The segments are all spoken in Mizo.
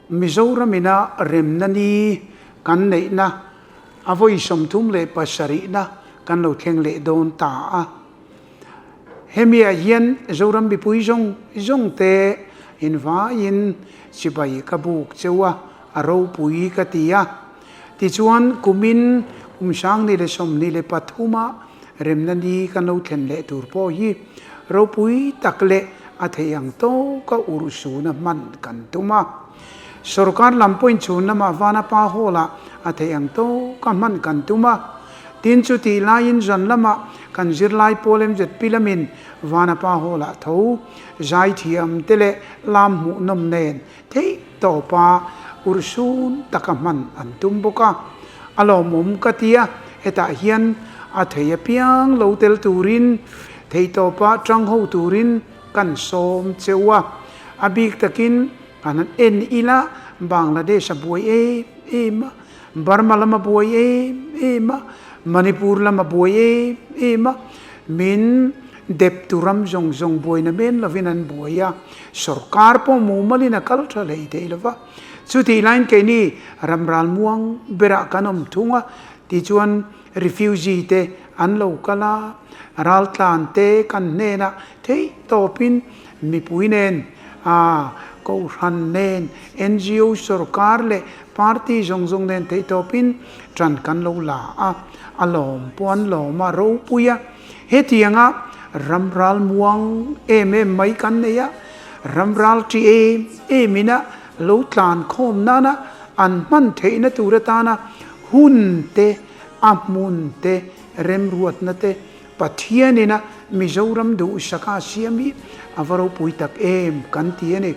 Mizoram ina remna ni kan neihna a vawi 37 na kan lo thleng leh dawn ta a. Hemiah hian Zoram mipui zawng zawng te invaiin chibai ka buk cheu a, a ropui ka ti a. Tichuan kumin kum 2023 ah remna ni kan lo thlen leh tur pawh hi ropui tak leh a theih ang tawka urhsuna hman kan tum a. Sorkar lam pawhin chhun lamah Vanapa Hall ah a theih ang tawka hman kan tum a. Tin chutih laiin zan lamah kan zirlai pawl MZP lamin Vanapa Hall ah tho zaithiam te leh lam hmuhnawm nen theih tawpa urhsun taka hman an tum bawk a. A lawmawm ka ti a, hetah hian a thei apiang lo tel turin theihtawpa tang ho turin kan sawm cheu a. A bik takin kan han en ila Bangladesh a buai em em a, Burma lam a buai em em a, Manipur lam a buai em em a, min dep tu ram zawng zawng buaina men lovin an buai a, sorkar pawh mumalin a kal tha hlei thei lo va. Chutih laiin keini ram ral muang berah kan awm thung a, tichuan refugee te an lo kal a, raltlan te kan hnenah theih tawpin mipui nen, a kohhran nen, NGO sorkar leh party zawng zawng nen theih tawpin ṭan kan lo la a, a lawm pawh an lawm a, ropui a. Hetianga ram ral muang em em mai kan nei a, ram ral ṭi em em ina lo tlan khawm nana an hman theihna tur atana hun te, a hmun te, remruatna te, Pathianin a Mizoram duhsaka a siam hi a va ropui tak em kan ti a ni.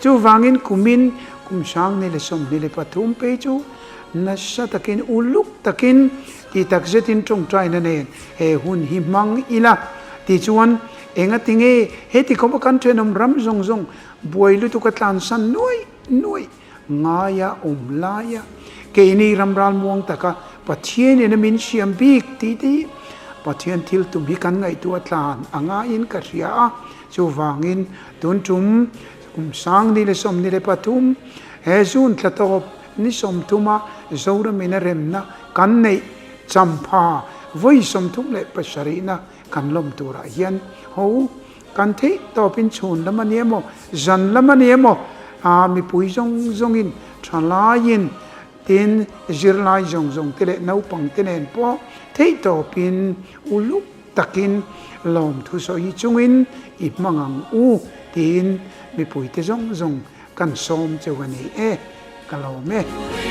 Chuvangin kumin kum 2023 phei chu nasa takin uluk takin ti tak zetin tawngtaina nen he hun hi hmang ila tichuan engati nge heti khawpa kan thenawm ram zawng zawng buai lutuk a tlansan nuai nuai Ngaia awm laia keini ram ralmuang taka Pathianin a min siam bik tih te hi Pathian thil tum hi kan ngaihtuah tlan a ngaiin ka hria a. Chuvangin tun tum kum 2023 he June thla tawp ni 30 a Zoramin a remna kan neih champha vawi 37 na kan lawm turah hian ho Kan theih tawpin chhun lam a ni emaw, zan lam a ni emaw, aa mipui zawng zawngin, thalaiin, tin zirlai zawng zawng te leh naupang te nen pawh theih tawpin uluk takin lawmthu sawi chungin i hmang ang u tiin mipui te zawng zawng kan sawm cheu a ni e, ka lawm e.